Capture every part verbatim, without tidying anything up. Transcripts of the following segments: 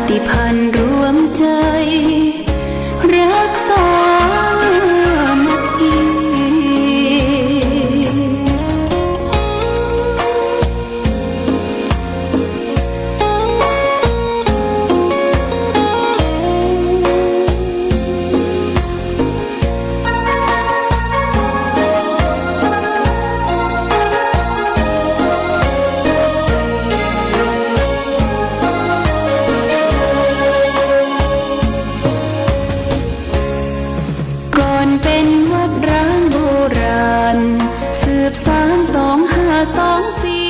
ติพันธ์รวมใจรักสามัคคี ก่อนเป็นวัดร้างโบราณ สืบสานสองห้าสองสี่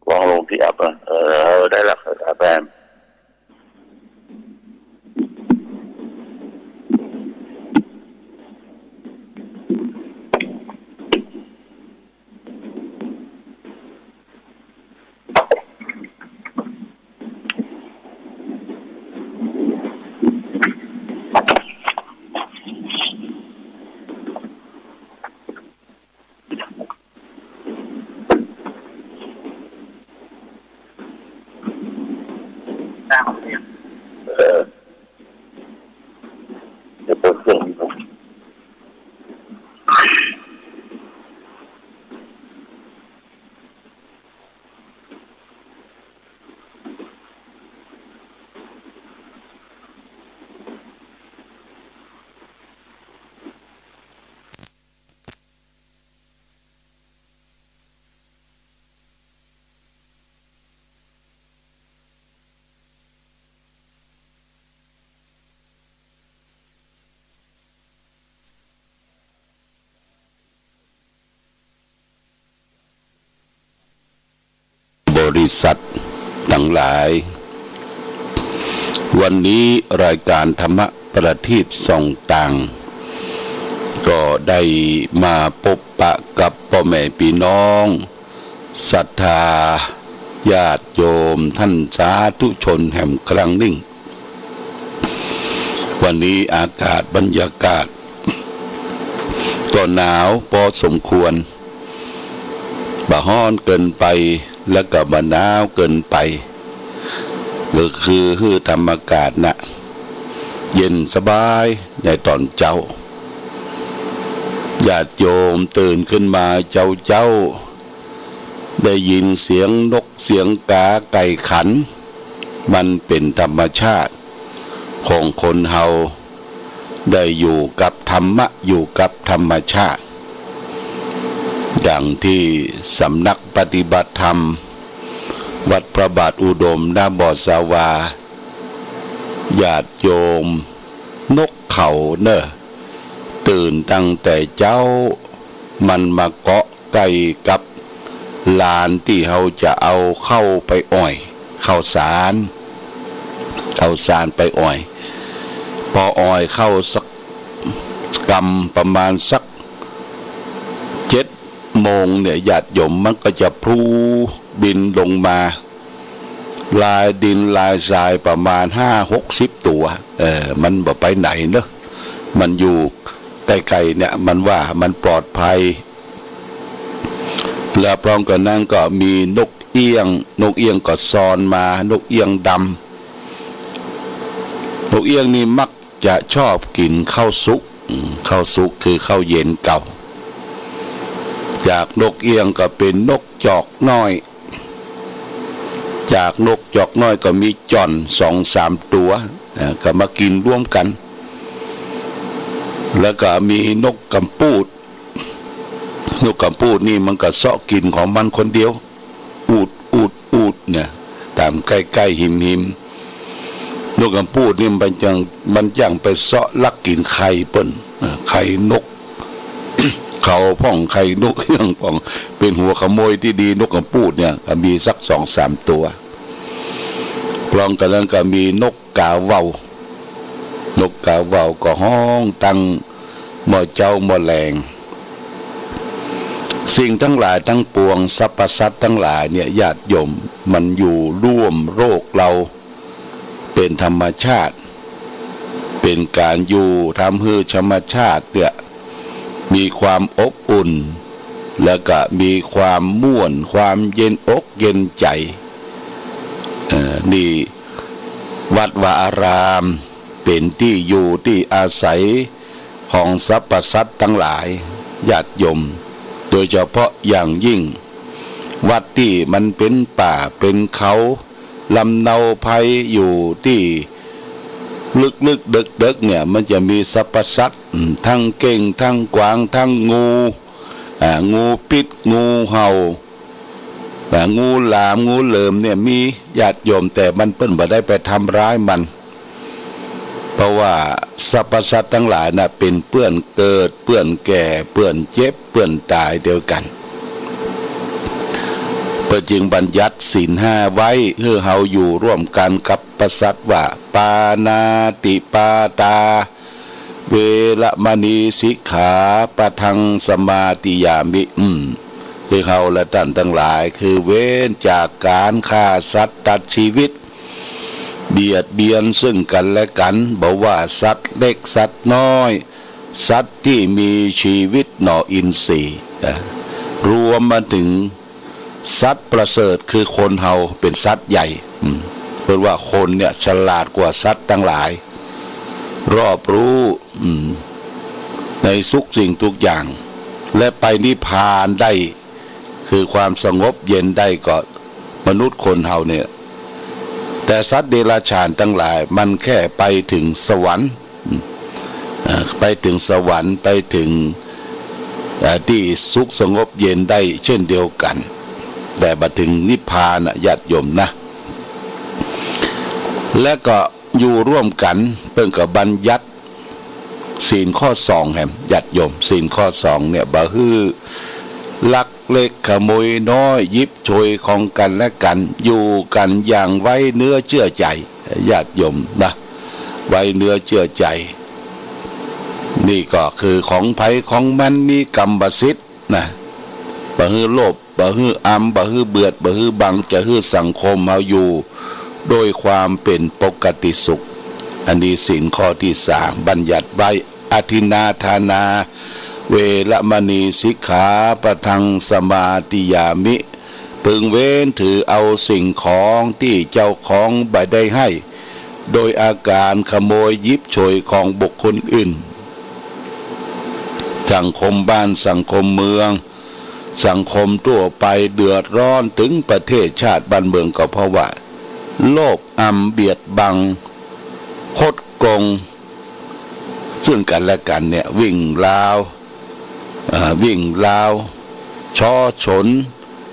วางลงที่แอปนะ เออ ได้ละ แอปแอม บริษัททั้งหลาย วันนี้รายการธรรมะประทีปส่องต่าง ก็ได้มาพบปะกับป้อแม่ปี้น้อง ศรัทธาญาติโยมท่านสาธุชนแหมครั้งหนึ่ง วันนี้อากาศบรรยากาศก็หนาวพอสมควร บ่ฮ้อนเกินไป แล้วก็บ่หนาวเกินไป ก็คือหื้อธรรมอากาศน่ะ เย็นสบายในตอนเจ๊า ญาติโยมตื่นขึ้นมาเจ๊าๆ ได้ยินเสียงนกเสียงกาไก่ขัน มันเป็นธรรมชาติของคนเฮา ได้อยู่กับธรรมะ อยู่กับธรรมชาติ ดังที่สำนักปฏิบัติธรรม วัดพระบาทอุดม ณ บ่อสาวา ญาติโยม นกเขาเน่อ ตื่นตั้งแต่เจ๊า มันมาเกาะใกล้กับลานตี้เฮาจะเอาข้าวไปอ่อย ข้าวสาร ข้าวสารไปอ่อย พออ่อยข้าวสักกำ ประมาณสักเจ็ดโมงเนี่ย ญาติโยม มันก็จะพลูบินลงมา ลายดินลายทรายประมาณห้าหกสิบตัว เออ มันบ่ไปไหนเนอะ มันอยู่ใกล้ๆ เนี่ย มันว่ามันปลอดภัย แล้วพร้อมกันนั้นก็มีนกเอี้ยง นกเอี้ยงก็ซอนมา นกเอี้ยงดำ นกเอี้ยงนี่มักจะชอบกินข้าวสุก อืม ข้าวสุกคือข้าวเย็นเก่า จากนกเอี้ยงก็เป็นนกจอกน้อย จากนกจอกน้อยก็มีจ่อนสองสามตัว อ่า ก็มากินร่วมกัน แล้วก็มีนกกำปูด นกกำปูดนี่มันก็เซาะกินของมันคนเดียว อูด อูด อูดเนี่ย ตามใกล้ๆ หิมๆ นกกำปูดนี่มันจั่ง มันจั่งไปเซาะลักกินไข่เปิ้น เอ่อ ไข่นก เขาพ่อง ไข่นกเอี้ยงพ่อง เป็นหัวขโมยที่ดี นกกำปูดเนี่ย มีสักสองสามตัว พร้อมกันนั้นก็มีนกกาเหว่าว นกกาเหว่าวก็ฮ้องตั้งเมื่อเจ๊าเมื่อแลง สิ่งทั้งหลายทั้งปวง สรรพสัตว์ทั้งหลายเนี่ย ญาติโยม มันอยู่ร่วมโลกเรา เป็นธรรมชาติ เป็นการอยู่ทำให้ธรรมชาติเนี่ย มีความอบอุ่น แล้วก็มีความม่วน ความเย็นอกเย็นใจ นี่วัดวาอาราม เป็นตี้อยู่ตี้อาศัยของสรรพสัตว์ตังหลาย ญาติโยม โดยเฉพาะอย่างยิ่ง วัดตี้มันเป็นป่าเป็นเขา ลำเนาไพรอยู่ตี้ลึกๆ เดิกๆ เนี่ย มันจะมีสรรพสัตว์ อืม ทั้งเก้ง ทั้งกวาง ทั้งงู อ่า งูพิษ งูเห่า อ่า งูหลาม งูเหลิมเนี่ย มีญาติโยม แต่มันเปิ้นบ่ได้ไปทำร้ายมัน เพราะว่าสรรพสัตว์ทั้งหลายน่ะ เป็นเปื้อนเกิด เปื้อนแก่ เปื้อนเจ็บ เปื้อนตายเดียวกัน เปิ้นจึงบัญญัติศีลห้าไว้ หื้อเฮาอยู่ร่วมกันกับประสัตว์ว่า ปาณาติปาตา เวระมณี สิกขาปะทัง สมาธิยามิ อืม คือเฮาและต้านตังหลาย คือเว้นจากก๋านฆ่าสัตว์ตัดชีวิต เบียดเบียนซึ่งกันและกัน บ่ว่าสัตว์เล็กสัตว์น้อย สัตว์ตี้มีชีวิตหน่ออินทรีย์ นะ รวมมาถึง สัตว์ประเสริฐคือคนเฮาเป๋นสัตว์ใหญ่ อืม เปิ้นว่าคนเนี่ยฉลาดกว่าสัตว์ตังหลาย รอบรู้ อืม ในทุกสิ่งทุกอย่าง และไปนิพพานได้ คือความสงบเย็นได้ก็มนุษย์คนเฮาเนี่ย แต่สัตว์เดรัจฉานตังหลายมันแค่ไปถึงสวรรค์ อืม อ่า ไปถึงสวรรค์ ไปถึง อ่า ตี้สุขสงบเย็นได้เช่นเดียวกัน แต่บ่ถึงนิพพานนะ ญาติโยมนะ และก็อยู่ร่วมกัน เปิ้นก็บัญญัติศีลข้อสองแหม ญาติโยม ศีลข้อสองเนี่ย บ่หื้อลักเล็กขโมยน้อย หยิบฉวยของกันและกัน อยู่กันอย่างไว้เนื้อเชื่อใจ ญาติโยมนะ ไว้เนื้อเชื่อใจ นี่ก็คือของใผของมัน มีกรรมสิทธิ์นะ บ่หื้อโลภ บ่หื้ออำ บ่หื้อเบียด บ่หื้อบัง จะหื้อสังคมเฮาอยู่โดยความเป๋นปกติสุข อันนี้ศีลข้อที่สาม บัญญัติไว้ อทินนาทานา เวระมณี สิกขาปะทัง สมาธิยามิ พึงเว้นถือเอาสิ่งของตี้เจ้าของบ่ได้ให้ โดยอาการขโมยหยิบฉวยของบุคคลอื่น สังคมบ้านสังคมเมือง สังคมทั่วไปเดือดร้อนถึงประเทศชาติบ้านเมืองก็เพราะว่า โลภอำเบียดบัง คดโกง ซึ่งกันและกันเนี่ย วิ่งราว เอ่อ วิ่งราว ฉ้อฉล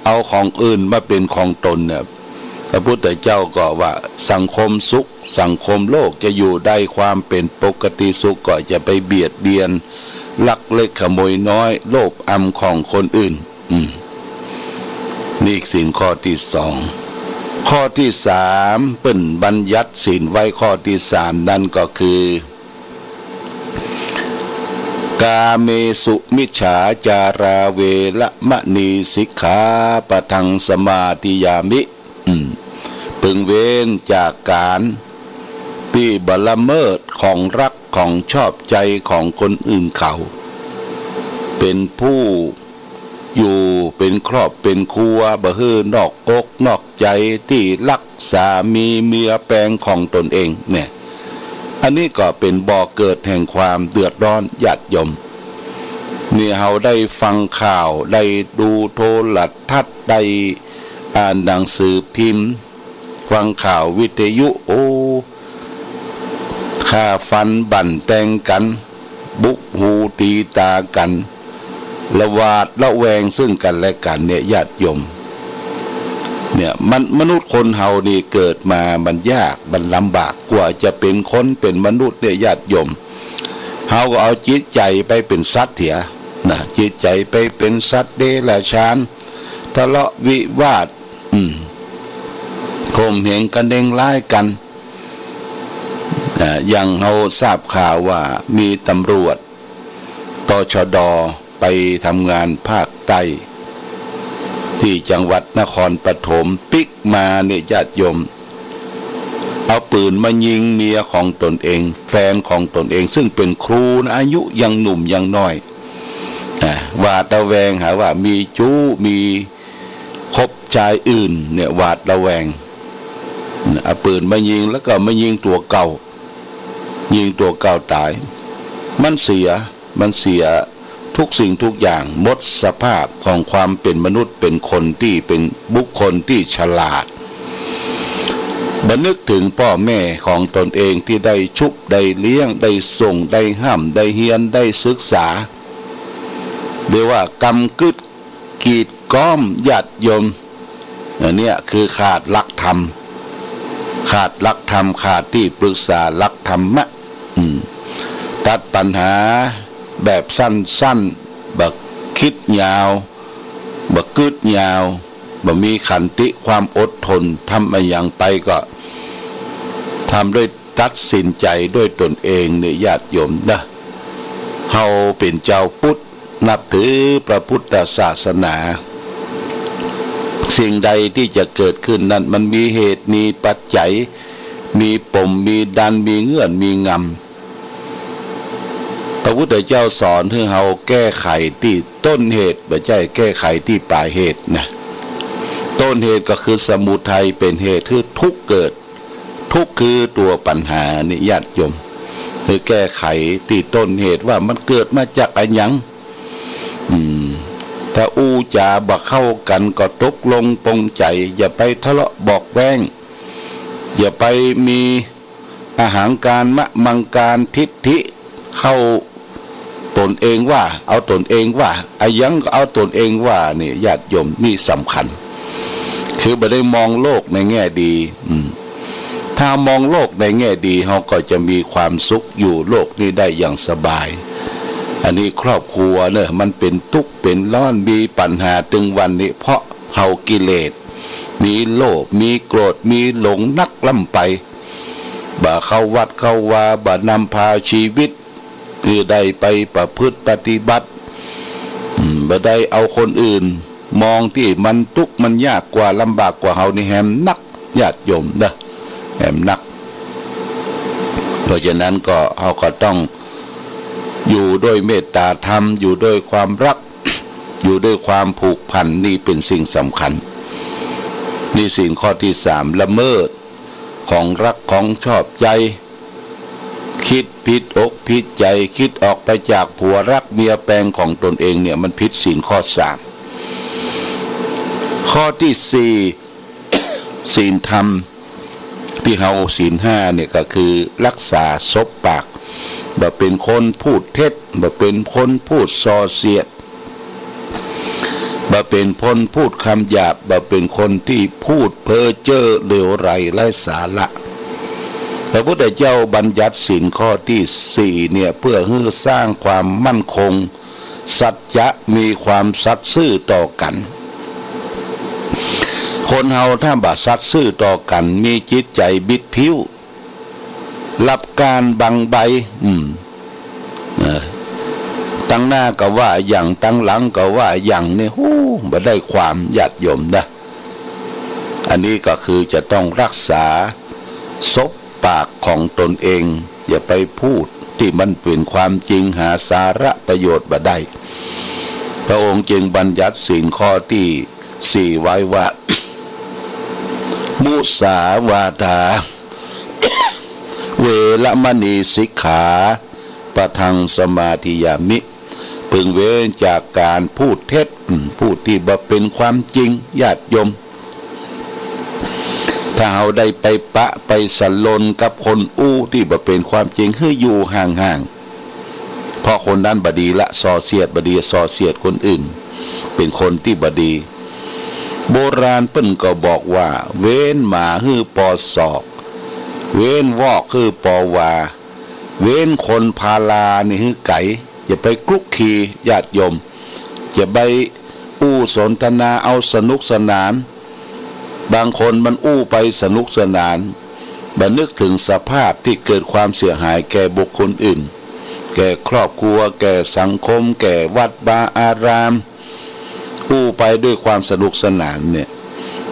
เอาของอื่นมาเป๋นของตนเนี่ย พระพุทธเจ้าก็ว่าสังคมสุข สังคมโลกจะอยู่ได้ความเป๋นปกติสุข ก็จะไปเบียดเบียน ลักเล็กขโมยน้อย โลภอำของคนอื่น อืม นี่ศีลข้อที่สอง ข้อที่สาม เปิ้นบัญญัติศีลไว้ข้อที่สามนั้นก็คือ กาเมสุมิจฉาจารา เวระมณี สิกขาปะทัง สมาธิยามิ อืม พึงเว้นจากการตี้บ่ละเมิดของรักของชอบใจของคนอื่นเขา เป๋นผู้ อยู่เป๋นครอบเป๋นครัว บ่หื้อนอกอกนอกใจตี้รักสามีเมียแปงของตนเองเนี่ย อันนี้ก็เป๋นบ่อเกิดแห่งความเดือดร้อน ญาติโยม นี่เฮาได้ฟังข่าว ได้ดูโทรทัศน์ ได้อ่านหนังสือพิมพ์ ฟังข่าววิทยุ โอ้ ฆ่าฟันบั่นแตงกั๋น บุกหูตีต๋ากั๋น ระหวาดระแวงซึ่งกั๋นและกั๋นเนี่ย ญาติโยม เนี่ย มัน มนุษย์คนเฮานี่เกิดมามันยาก มันลำบาก กว่าจะเป๋นคนเป๋นมนุษย์เนี่ย ญาติโยม เฮาก็เอาจิตใจ๋ไปเป๋นสัตว์เสียนะ จิตใจ๋ไปเป๋นสัตว์เดรัจฉาน ทะเลาะวิวาท อืม ข่มเหงกระเนงร้ายกั๋น อ่า อย่างเฮาทราบข่าวว่ามีตำรวจ ตชด ไปทำงานภาคใต้ ที่จังหวัดนครปฐม ปิ๊กมาเนี่ย ญาติโยม เอาปืนมายิงเมียของตนเอง แฟนของตนเอง ซึ่งเป็นครูนะ อายุยังหนุ่มยังน้อย อ่า หวาดระแวง หาว่ามีชู้ มี คบชายอื่นเนี่ย หวาดระแวง เอาปืนมายิง แล้วก็มายิงตัวเก่า ยิงตัวเก่าตาย มันเสีย มันเสียทุกสิ่งทุกอย่าง หมดสภาพของความเป็นมนุษย์ เป็นคนที่เป็นบุคคลที่ฉลาด บ่นึกถึงพ่อแม่ของตนเองที่ได้ชุบ ได้เลี้ยง ได้ส่ง ได้ห้ำ ได้เฮียน ได้ศึกษา เรียกว่ากำกึด กีดก๊อม ญาติโยม อันเนี้ยคือขาดหลักธรรม ขาดหลักธรรม ขาดตี้ปรึกษาหลักธรรมะ อืม ตัดปัญหาแบบสั้นๆ บ่คิดยาว บ่กึดยาว บ่มีขันติความอดทน ทำอะหยังไปก็ทำด้วย ตัดสินใจด้วยตนเองเนี่ย ญาติโยมนะ เฮาเป็นเจ้าพุทธ นับถือพระพุทธศาสนา สิ่งใดที่จะเกิดขึ้นนั้น มันมีเหตุ มีปัจจัย มีปม มีดัน มีเงื่อน มีงำ พระพุทธเจ้าสอนให้เฮาแก้ไขที่ต้นเหตุ บ่ใจ้แก้ไขที่ปลายเหตุนะ ต้นเหตุก็คือสมุทัย เป็นเหตุให้ทุกข์เกิด ทุกข์คือตัวปัญหานี่ ญาติโยม คือแก้ไขที่ต้นเหตุว่ามันเกิดมาจากอะหยัง อืม ถ้าอู้จ๋าบ่เข้ากันก็ตกลงปลงใจ อย่าไปทะเลาะเบาะแว้ง อย่าไปมีอหังการ มะมังการ ทิฏฐิ เข้า ตนเองว่า เอาตนเองว่า อะหยังก็เอาตนเองว่านี่ ญาติโยม นี่สำคัญ คือบ่ได้มองโลกในแง่ดี อืม ถ้ามองโลกในแง่ดี เฮาก็จะมีความสุขอยู่โลกนี้ได้อย่างสบาย อันนี้ครอบครัวเนอะ มันเป็นทุกข์เป็นร้อน มีปัญหาตึงวันนี้ เพราะเฮากิเลส มีโลภ มีโกรธ มีหลงนักล้ำไป บ่เข้าวัดเข้าวา บ่นำพาชีวิต คือได้ไปประพฤติปฏิบัติ อืม บ่ได้เอาคนอื่นมองที่มันทุกข์มันยากกว่า ลำบากกว่าเฮานี่แหมนัก ญาติโยมเด้อ แหมนัก เพราะฉะนั้นก็ เฮาก็ต้องอยู่ด้วยเมตตาธรรม อยู่ด้วยความรัก อยู่ด้วยความผูกพัน นี่เป็นสิ่งสำคัญ นี่ศีลข้อที่สาม ละเมิดของรักของชอบใจ คิดผิดอกผิดใจ คิดออกไปจากผัวรักเมียแปลงของตนเองเนี่ย มันผิดศีลข้อสาม ข้อที่สี่ ศีลธรรมที่เฮา ศีลห้าเนี่ยก็คือรักษาสบปาก บ่เป็นคนพูดเท็จ บ่เป็นคนพูดส่อเสียด บ่เป็นคนพูดคำหยาบ บ่เป็นคนที่พูดเพ้อเจ้อเลวร้ายไร้สาระ พระพุทธเจ้าบัญญัติศีลข้อที่สี่เนี่ย เพื่อให้สร้างความมั่นคง สัจจะ มีความสัตย์ซื่อต่อกัน คนเฮาถ้าบ่สัตย์ซื่อต่อกัน มีจิตใจบิดผิว หลับการบังใบ อืม เออ ตังหน้าก็ว่าอย่าง ตังหลังก็ว่าอย่าง นี่ ฮู้ บ่ได้ความ ญาติโยมนะ อันนี้ก็คือจะต้องรักษาสบปากของตนเอง อย่าไปพูดที่มันเป็นความจริง หาสาระประโยชน์บ่ได้ พระองค์จึงบัญญัติศีลข้อที่สี่ไว้ว่า มุสาวาทา เวรมณี สิกขาปะทัง สมาธิยามิ พึงเว้นจากการพูดเท็จ อืม พูดที่บ่เป็นความจริง ญาติโยม ถ้าเฮาได้ไปปะไปสลนกับคนอู้ที่บ่เป็นความจริง ให้อยู่ห่างๆ เพราะคนนั้นบ่ดีละ ส่อเสียด บ่ดีส่อเสียดคนอื่น เป็นคนที่บ่ดี โบราณเปิ้นก็บอกว่า เว้นหมาหื้อปอศอก เว้นวอกหื้อปอวา เว้นคนพาลานี่หื้อไก๋ อย่าไปคลุกคลี ญาติโยม อย่าไปอู้สนทนาเอาสนุกสนาน บางคนมันอู้ไปสนุกสนาน บ่นึกถึงสภาพที่เกิดความเสียหายแก่บุคคลอื่น แก่ครอบครัว แก่สังคม แก่วัดวาอาราม อู้ไปด้วยความสนุกสนานเนี่ย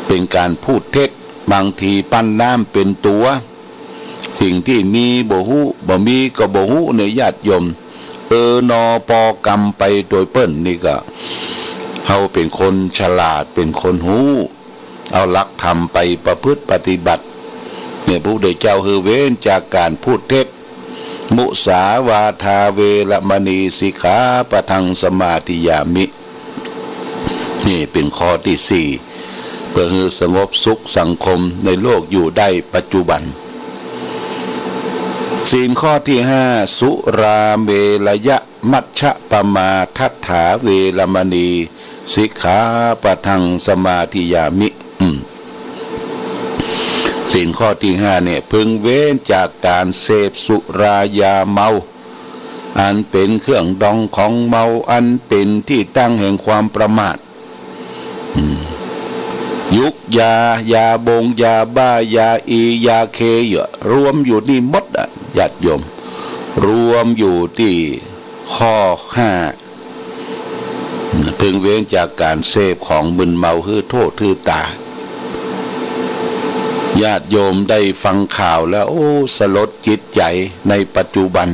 เป็นการพูดเท็จ บางทีปั้นน้ำเป็นตัว สิ่งที่มีบ่ฮู้ บ่มีก็บ่ฮู้เนี่ย ญาติโยม เออนอปอกรรมไปโดยเปิ้นนี่ก็ เฮาเป็นคนฉลาด เป็นคนฮู้ เอาหลักธรรมไปประพฤติปฏิบัติ เนี่ย พระพุทธเจ้าหื้อเว้นจากการพูดเท็จ มุสาวาทาเวรมณี สิกขาปะทังสมาธิยามิ นี่เป็นข้อที่สี่ เพื่อหื้อสงบสุขสังคมในโลกอยู่ได้ปัจจุบัน ศีลข้อที่ห้า สุราเมรยะ มัชฌะปมาทัฏฐาเวรมณี สิกขาปะทังสมาธิยามิ อืม ศีลข้อที่ห้าเนี่ย พึงเว้นจากการเสพสุรายาเมา อันเป็นเครื่องดองของเมา อันเป็นที่ตั้งแห่งความประมาท อืม ยุกยา ยาบง ยาบ้า ยาอี ยาเค อยู่ รวมอยู่นี่หมดอะ ญาติโยม รวมอยู่ที่ข้อห้า พึงเว้นจากการเสพของมึนเมาหื้อโทษหื้อตา ญาติโยมได้ฟังข่าวแล้ว โอ้ สลดจิตใจในปัจจุบัน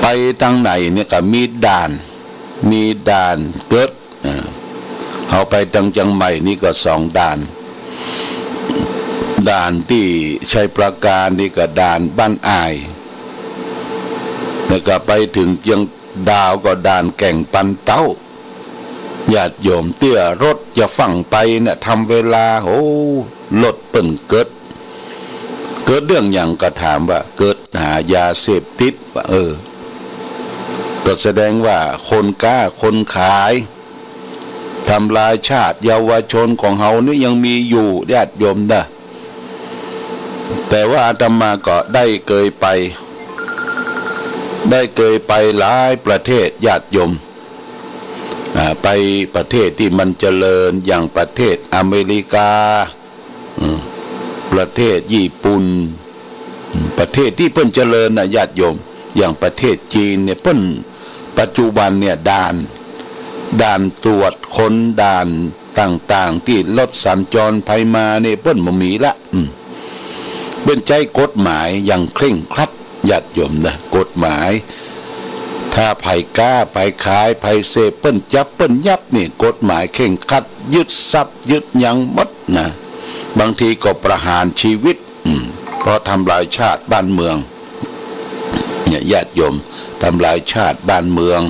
ไปตางไหนเนี่ยก็มีด่าน มีด่านเกิด เออ เอาไปตางเจียงใหม่นี่ก็สองด่าน ด่านตี้ชัยปราการนี่ก็ด่านบ้านอ่าย แล้วก็ไปถึงเจียงดาวก็ด่านแก่งปันเต๊า ญาติโยม เตื้อรถจะฟั่งไปเนี่ย ทำเวลา โห รถเปิ้นเกิด เกิดเรื่องหยังก็ถามว่า เกิดหายาเสพติด ว่า เออ ก็แสดงว่าคนค้าคนขาย ทำลายชาติเยาวชนของเฮานี่ยังมีอยู่ ญาติโยมนะ แต่ว่าอาตมาก็ได้เกยไป ได้เกยไปหลายประเทศ ญาติโยม อ่า ไปประเทศที่มันเจริญ อย่างประเทศอเมริกา อืม ประเทศญี่ปุ่น อืม ประเทศที่เปิ้นเจริญนะ ญาติโยม อย่างประเทศจีนเนี่ย เปิ้น ปัจจุบันเนี่ย ด่าน ด่านตรวจค้น ด่านต่างๆ ที่รถสัญจรไปมาเนี่ย เปิ้นบ่มีละ อืม เปิ้นใจ๊กฎหมายอย่างเคร่งครัด ญาติโยมนะ กฎหมาย ถ้าไผก๊า ไผขาย ไผเสพ เปิ้นจับ เปิ้นยับนี่ กฎหมายเคร่งครัด ยึดทรัพย์ ยึดหยังหมดนะ บางทีก็ประหารชีวิต อืม เพราะทำลายชาติบ้านเมือง เนี่ย ญาติโยม ทำลายชาติบ้านเมือง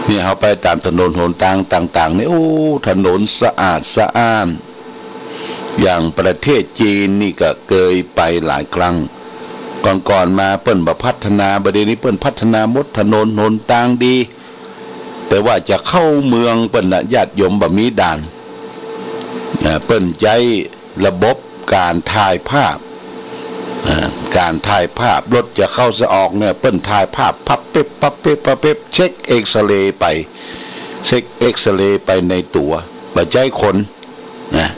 เนี่ย เฮาไปตามถนนหนตางต่างๆ นี่ โอ้ ถนนสะอาดสะอ้าน อย่างประเทศจีนนี่ก็เกยไปหลายครั้ง ก่อนๆ มาเปิ้นบ่พัฒนา บัดเดี๋ยวนี้เปิ้นพัฒนาหมด ถนนหนตางดี แต่ว่าจะเข้าเมืองเปิ้นน่ะ ญาติโยม บ่มีด่าน เอ่อ เปิ้นใจ๊ระบบการถ่ายภาพ เอ่อ การถ่ายภาพ รถจะเข้าจะออกเนี่ย เปิ้นถ่ายภาพ ปั๊บปิ๊บ ปั๊บปิ๊บ ปั๊บปิ๊บ เช็คเอ็กซเรย์ไป เช็คเอ็กซเรย์ไปในตั๋ว บ่ใจ๊คน นะ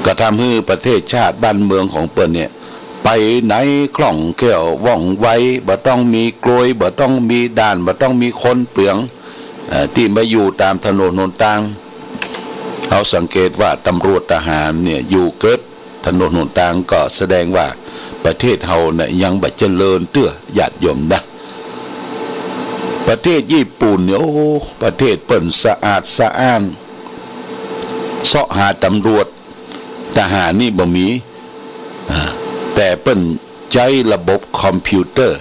ก็ทำหื้อประเทศชาติบ้านเมืองของเปิ้นเนี่ย ไปไหนคล่องแคล่วว่องไว บ่ต้องมีกลวย บ่ต้องมีด่าน บ่ต้องมีคนเปือง เอ่อ ตี้มาอยู่ตามถนนหนตาง เฮาสังเกตว่าตำรวจทหารเนี่ย อยู่เกิดถนนหนตาง ก็แสดงว่าประเทศเฮาเนี่ยยังบ่เจริญเตื้อ ญาติโยมนะ ประเทศญี่ปุ่นเนี่ย โอ้ ประเทศเปิ้นสะอาดสะอ้าน เซาะหาตำรวจทหารนี่บ่มี อ่า แต่เปิ้นใจ๊ระบบคอมพิวเตอร์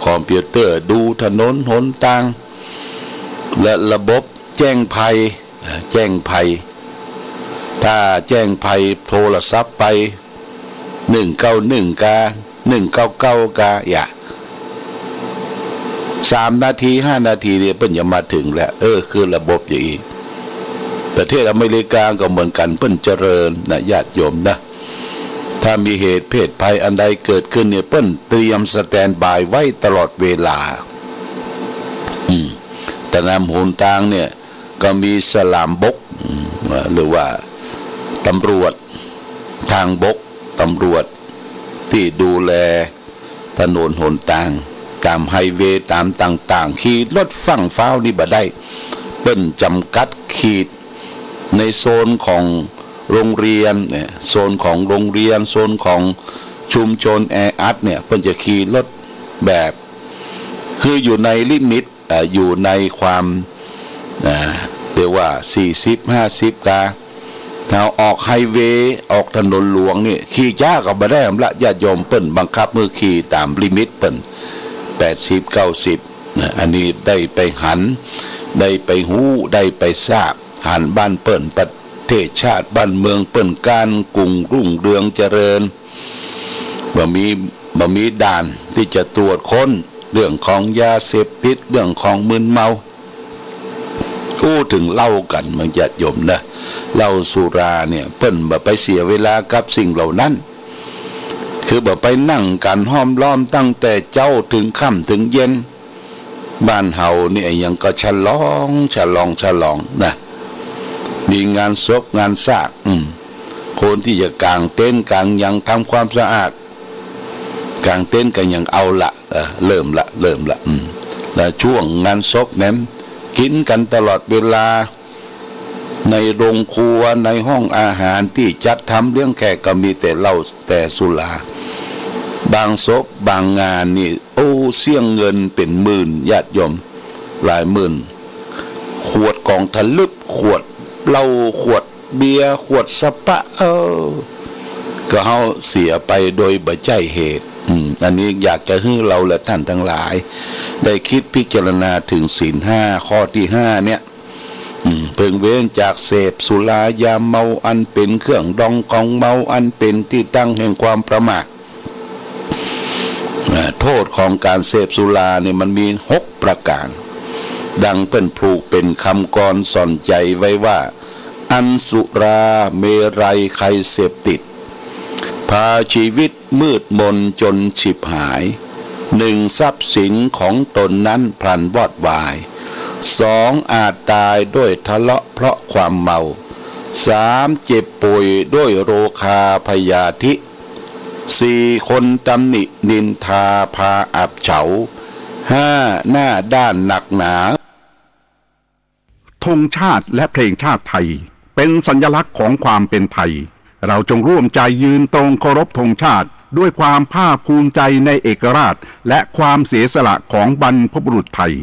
คอมพิวเตอร์ดูถนนหนตาง และระบบแจ้งภัย อ่า แจ้งภัย ถ้าแจ้งภัยโทรศัพท์ไป หนึ่งเก้าหนึ่ง กา หนึ่งเก้าเก้า กา อย่า สามนาที ห้านาทีเนี่ย เปิ้นจะมาถึงแล้ว เออ คือระบบอย่างอี้ ประเทศอเมริกาก็เหมือนกัน เปิ้นเจริญนะ ญาติโยมนะ ถ้ามีเหตุเพศภัยอันใดเกิดขึ้นเนี่ย เปิ้นเตรียมสแตนด์บายไว้ตลอดเวลา อืม ตามหนตางเนี่ย ก็มีสลามบก อืม หรือว่าตำรวจทางบก ตำรวจที่ดูแลถนนหนตาง ตามไฮเวย์ ตามต่างๆ ขี่รถฟั่งฟ้าวนี่บ่ได้ เปิ้นจำกัดขีดในโซนของโรงเรียนเนี่ย โซนของโรงเรียน โซนของชุมชนแออัดเนี่ย เปิ้นจะขี่รถแบบ คืออยู่ในลิมิต เอ่อ อยู่ในความ เอ่อ เรียกว่า สี่สิบ ห้าสิบ กา ถ้าออกไฮเวย์ ออกถนนหลวงนี่ ขี่จ๊าก็บ่ได้อำละ ญาติโยม เปิ้นบังคับหื้อขี่ตามลิมิตเปิ้น แปดสิบ เก้าสิบ นะ อันนี้ได้ไปหัน ได้ไปฮู้ ได้ไปทราบ หันบ้านเปิ้น ประเทศชาติบ้านเมืองเปิ้น การกุ่งรุ่งเรืองเจริญ บ่มี บ่มีด่านที่จะตรวจค้นเรื่องของยาเสพติด เรื่องของมึนเมา อู้เถิงเหล้ากั๋น มังญาติโยมนะ เหล้าสุราเนี่ย เปิ้นบ่ไปเสียเวลากับสิ่งเหล่านั้น คือบ่ไปนั่งกั๋นห้อมล้อมตั้งแต่เจ๊าเถิงค่ำเถิงเย็น บ้านเฮานี่อะหยังก็ฉลอง ฉลอง ฉลองนะ มีงานศพงานซาก อืม คนที่จะกางเต็นท์กางหยังทำความสะอาด กางเต็นท์ก็ยังเอาละ เออ เริ่มละ เริ่มละ อืม แล้วช่วงงานศพแหม กินกันตลอดเวลา ในโรงครัว ในห้องอาหารที่จัดทำเลี้ยงแขกก็มีแต่เหล้าแต่สุรา บางศพบางงานนี่ โอ้ เสี้ยงเงินเป็นหมื่น ญาติโยม หลายหมื่น ขวดของทะลึบ ขวดเหล้า ขวดเบียร์ ขวดสปะ เออ ก็เฮาเสียไปโดยบ่ใจ้เหตุ อืม อันนี้อยากจะหื้อเราและท่านทั้งหลาย ได้คิดพิจารณาถึงศีลห้า ข้อที่ห้าเนี่ย อืม เพิ่งเว้นจากเสพสุรายาเมา อันเป็นเครื่องดองของเมา อันเป็นที่ตั้งแห่งความประมาท อ่า โทษของการเสพสุราเนี่ยมันมีหกประการ ดังเปิ้นผูกเป็นคำกลอนสอนใจไว้ว่า อันสุราเมรัยใครเสพติด พาชีวิตมืดมนจนฉิบหาย หนึ่ง ทรัพย์สินของตนนั้นพลันวอดวาย สอง อาจตายด้วยทะเลาะเพราะความเมา สาม เจ็บป่วยด้วยโรคาพยาธิ สี่ คนตำหนินินทาพาอับเฉา ห้า หน้าด้านหนักหนา ธงชาติและเพลงชาติไทย เป็นสัญลักษณ์ของความเป็นไทย เราจงร่วมใจยืนตรงเคารพธงชาติ ด้วยความภาคภูมิใจในเอกราช และความเสียสละของบรรพบุรุษไทย